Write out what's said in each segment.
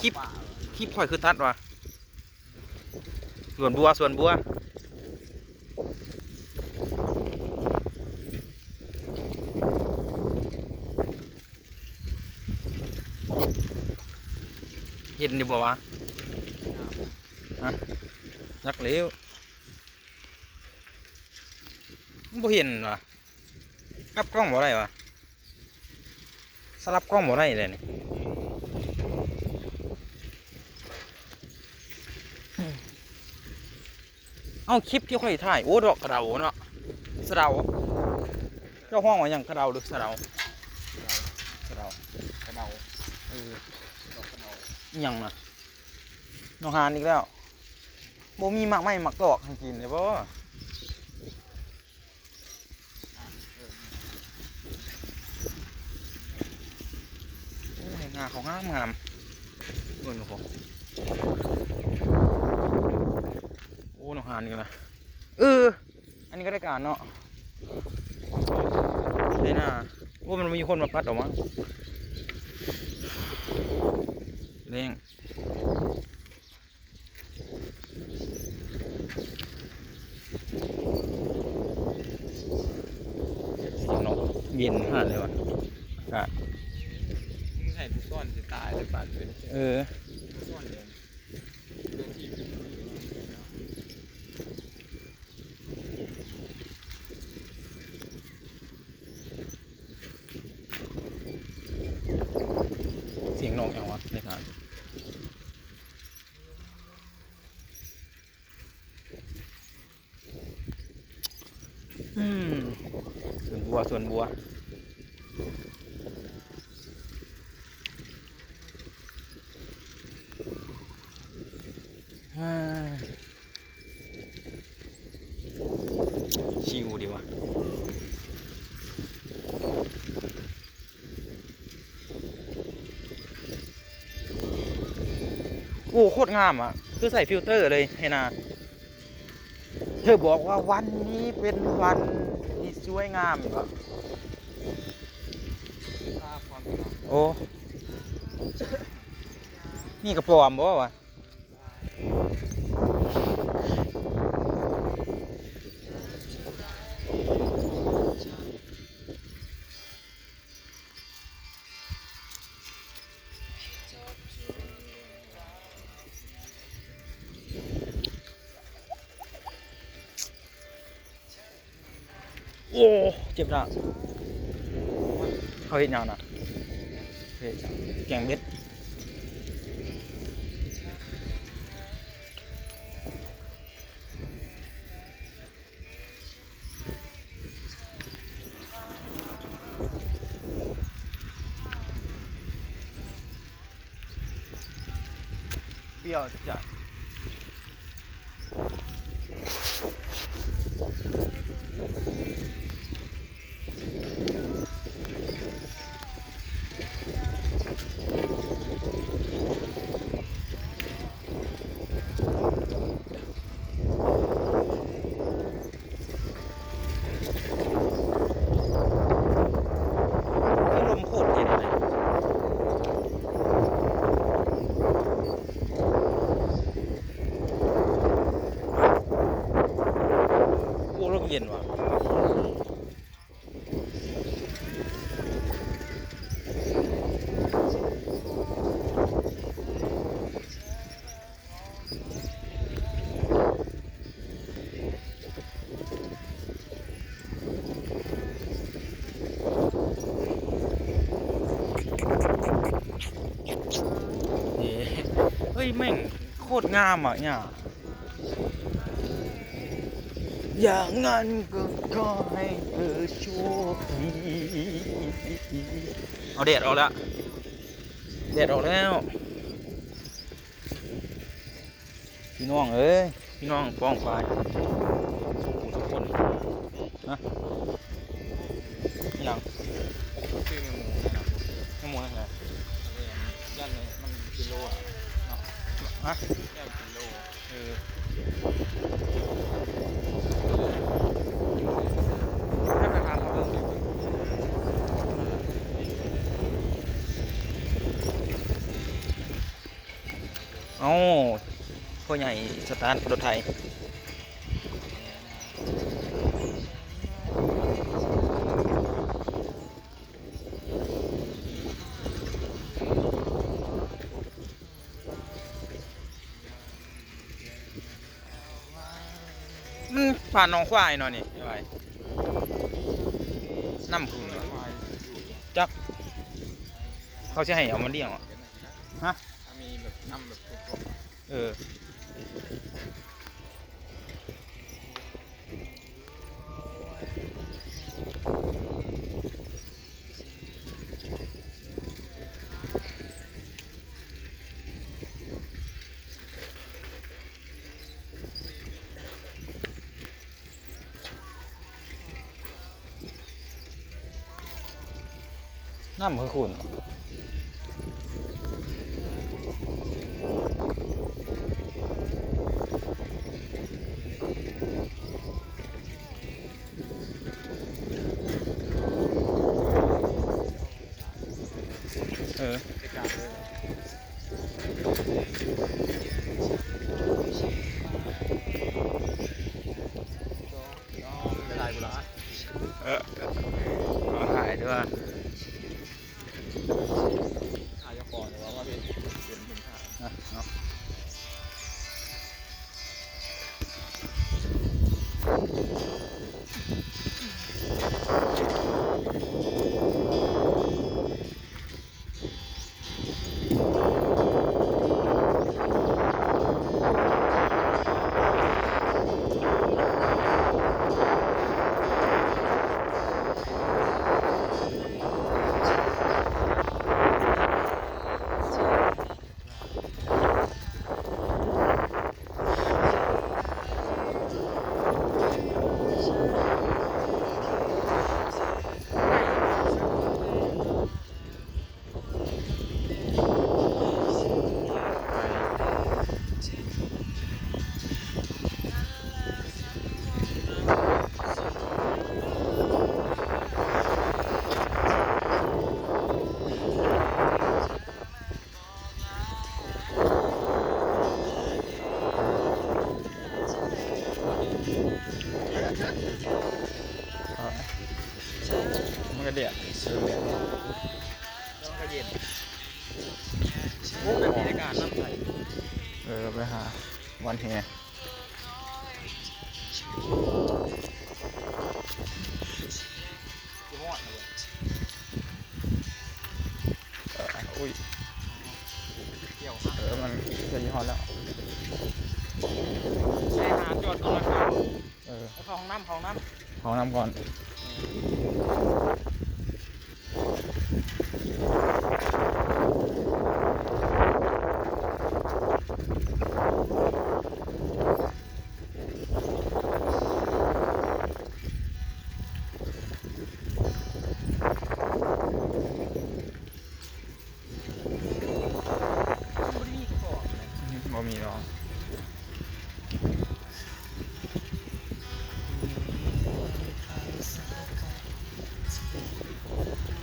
ຄລິບ ຄລິບຂ້ອຍຄືຕັດວະ ສວນບົວ ສວນບົວ ເຫັນຢູ່ບໍ່ວະ? ຮະ? ຈັກແລ້ວ ມັນບໍ່ເຫັນຫວາ? ກັບກ້ອງບໍ່ໄດ້ຫວາ? ສະຫຼັບກ້ອງບໍ່ໄດ້ແລ້ວນີ້. ເອົາ ຄລິບທີ່ຂ້ອຍຖ່າຍ ໂອ້ ດອກກະເດົາເນາະ ສະເດົາ. ເຈົ້າຮ້ອງວ່າຫຍັງ ກະເດົາ ຫຼື ສະເດົາ? ສະເດົາ ກະເດົາ ເອີ ດອກກະເດົາ. ອີ່ຫຍັງນະ? ໜອງຫານອີກແລ້ວ. ບໍ່ມີໝາກໄມ້ໝາກຕອກໃຫ້ກິນເດ້ບໍ່? ໂອ້ຍ ງາເຂົາງາມໆ ເບິ່ງດູ. ໂອ້ ໜອງຫານນີ້ນະ ເອີ ອັນນີ້ກໍໄດ້ການເນາະ ໄດ້ນາ. ໂອ້ ມັນມີຄົນມາປັດເອົາມັ້ງ ແລ້ງ. ສຽງນົກເຢັນຂະໜາດເລີຍວ່າ ອາກາດ. ມຶງໃຫ້ຜູ້ສອນຊິຕາຍເລີຍປານເປັນ ເອີ ຜູ້ສອນເດີນ ເດີນທີ່ ສຽງນົກຫຍັງວະ ເລີຍຫາ. ອືມ ສວນບົວ ສວນບົວ. ຊິວດີວະ. ໂອ້ ໂຄດງາມອະ ຄືໃສ່ຟິວເຕີເລີຍໄຮ່ນາ. ເທີບອກວ່າວັນນີ້ເປັນວັນທີ່ສວຍງາມ. ໂອ້ ນີ້ກະປອມບໍ່ວະ? ໂອ້ ເຈັບດາກ. ເຂົາເຮັດຫຍັງນະ? ເຮັດຫຍັງ? ແກງເບັດ. ປຽວຈັດ. ລົມໂຄດເຢັນເລີຍ. ໂອ້ ລົມເຢັນວ່າ. ເອີ ເຮີ້ຍ ແມ່ງໂຄດງາມອະ ຫຍ້າ. ຢ່າງນັ້ນກໍຂໍໃຫ້ເທີໂຊກດີ. ເອົາ ແດດອອກແລ້ວ ແດດອອກແລ້ວ ພີ່ນ້ອງເອີຍ ພີ່ນ້ອງປ້ອງປາຍ ທຸກຜູ້ທຸກຄົນ. ຮະ ອີຫຍັງ? ຊື້ແມງໝູ່ ແມງໝູ່ຈັ່ງໃດ? ຢ້ານມັນກິນໂລອະເນາະ. ຮະ? ຢ້ານກິນໂລ. ເອີ ໃຫ້ໄປຫາເຂົາເບິ່ງ. ເອົາ ພໍ່ໃຫຍ່ສະຕາດລົດໄຖ. ມັນຜ່ານໜອງຄວາຍເນາະນີ້ ນ້ຳຂຶ້ນ ຈັກ ເຂົາຊິໃຫ້ເອົາມາລ້ຽງຫວາ? ຮະ? ເອີ. ນ້ຳຄືຂຸ້ນ. ເອີ ເອີ ເອົາຖ່າຍດ້ວຍ. ຖ່າຍເຈົ້າຂອງ ຫຼືວ່າເປັນ ເປັນຄົນຖ່າຍ ນະ ເນາະ. ມັນກະເດະ ມັນກະເຢັນ. ໂອ້ ແບບນີ້ລາຍການນ້ຳໃສ. ເອີ ໄປຫາວັນແຮ. ຊິຮອດແລ້ວເວີ້ຍ. ເອີ ອຸ້ຍ ກ່ຽວ ເອີ ມັນຈະຊິຮອດແລ້ວ. ໄປຫາຈອດກ່ອນ. ເອີ ເຂົ້າຫ້ອງນ້ຳ ເຂົ້າຫ້ອງນ້ຳ ເຂົ້າຫ້ອງນ້ຳກ່ອນ. ບໍ່ມີດອກ.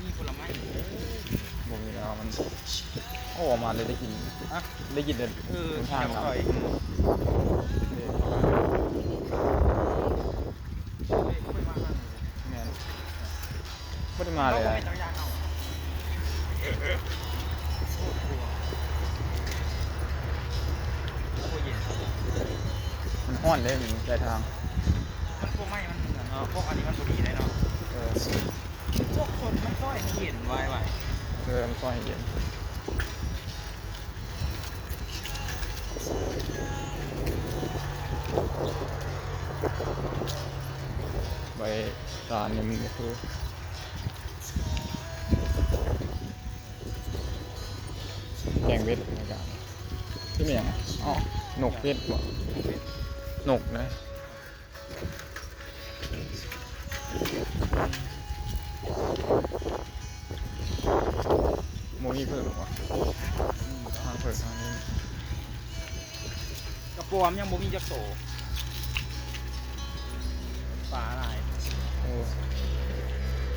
ມີຜົນລະໄມ້ ບໍ່ມີແລ້ວ ມັນ ໂອ້ ອອກມາເລີຍໄດ້ກິນ. ຮະ? ໄດ້ກິນເດີ. ເອີ ທາງເນາະ. ແມ່ນ ບໍ່ໄດ້ມາເລີຍ. ມັນຮ້ອນເດ້ ມັນໃກ້ທາງ. ມັນພວກໄມ້ມັນເໝືອນເນາະ ພວກອັນນີ້ມັນບໍ່ດີເດ້ເນາະ. ເອີ ພວກຄົນມັນຊ່ອຍໃຫ້ເຢັນໄວໆ. ເອີ ມັນຊ່ອຍໃຫ້ເຢັນ. ໃບຕານນີ້ມັນຄື ແກງເບັດ ຄືແມ່ນຫຍັງ? ອໍ ນົກເປັດບໍ? ນົກນະ. ບໍ່ມີເຜິ້ງຫວາ? ທາງເຜິ້ງທາງນີ້ ກະປອມຍັງບໍ່ມີຈັກໂຕ. ປາຫຼາຍ. ໂອ້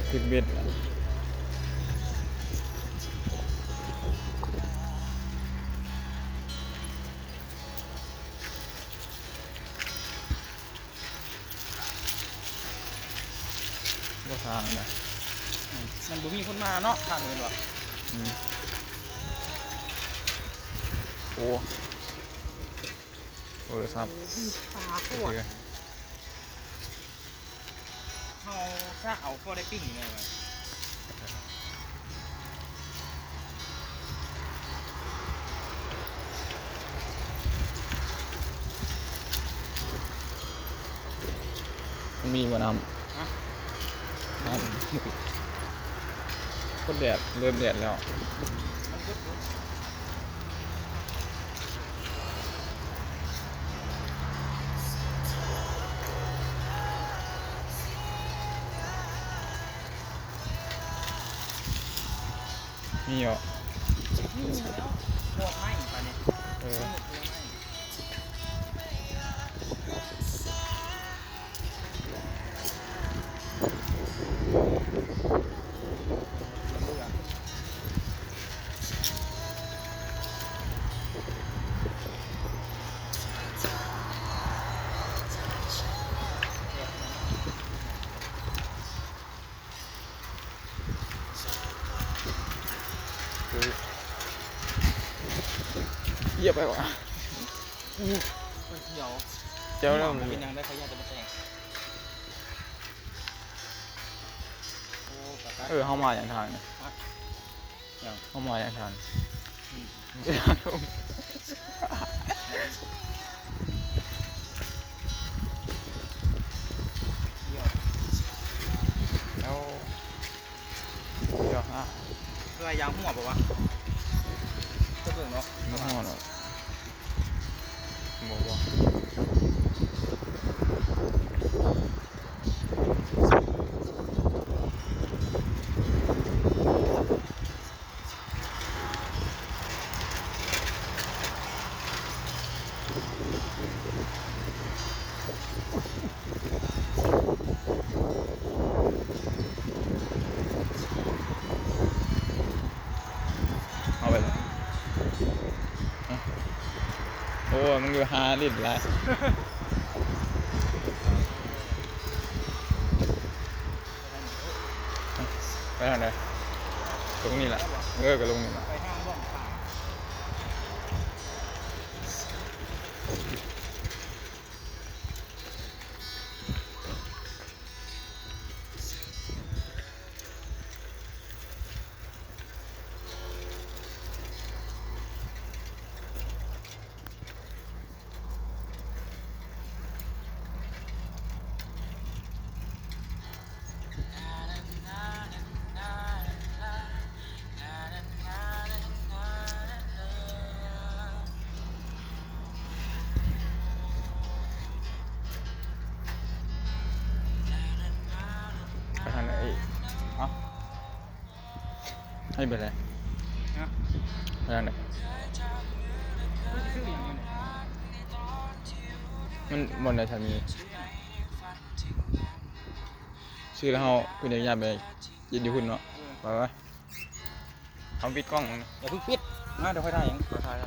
ຖືກເບັດ. ທາງນະ ມັນບໍ່ມີຄົນມາເນາະ ທາງນີ້ວ່າ ອືມ ໂອ້ ໂທລະສັບ ປາໂຄດ ເຮົາສະເອົາພໍໄດ້ປີ້ງແດ່ວ່າ ມັນມີບໍ່ນ້ຳ? ຮະ? ນ້ຳ ໂຄດແດດ ເລີ່ມແດດແລ້ວ. ມີບໍ່? ມີແລ້ວ ດອກໄມ້ປານນີ້ ເອີ ດອກໄມ້. ຢຽບໄປວະ ໂອ້ຍ ຂ້ອຍສ່ຽວ ເຈົ້າແລ້ວ ເປັນຫຍັງໄດ້ ຂ້ອຍຢາກຈະມາແຕ່ງ ໂອ້ ເອີ ເຮົາມາຫຍັງທາງນີ້? ຮະ? ຫຍັງ? ເຮົາມາຫຍັງທາງ? ອືມ ແລ້ວ ດຽວຫາ ເພື່ອຢາງຫົວບໍ່ວະ? ໄປເບິ່ງເນາະ ບໍ່ຮອດດອກ ບໍ່ ບໍ່ ເອົາໄປເລີຍ ໂອ້ ມຶງຢູ່ຫາຫຼິ້ນຫຼາຍ. ໄປທາງໃດ? ລົງນີ້ລະ ເອີ ກໍລົງນີ້ລະ. ໄປທາງໃດອີກ? ເອົ້າ ໃຫ້ເບີດໃດ? ຮະ? ໄປທາງໃດ? ມັນບໍ່ໄດ້ທັນມີ ຊື້ແລ້ວເຮົາເປັນຍາດໄປກິນຢູ່ພຸ້ນເນາະ. ເອີ ໄປໆ ເອົາປິດກ້ອງ ຢ່າເພິ່ງປິດ ມາ ດຽວຂ້ອຍຖ່າຍເອງ ຂ້ອຍຖ່າຍ.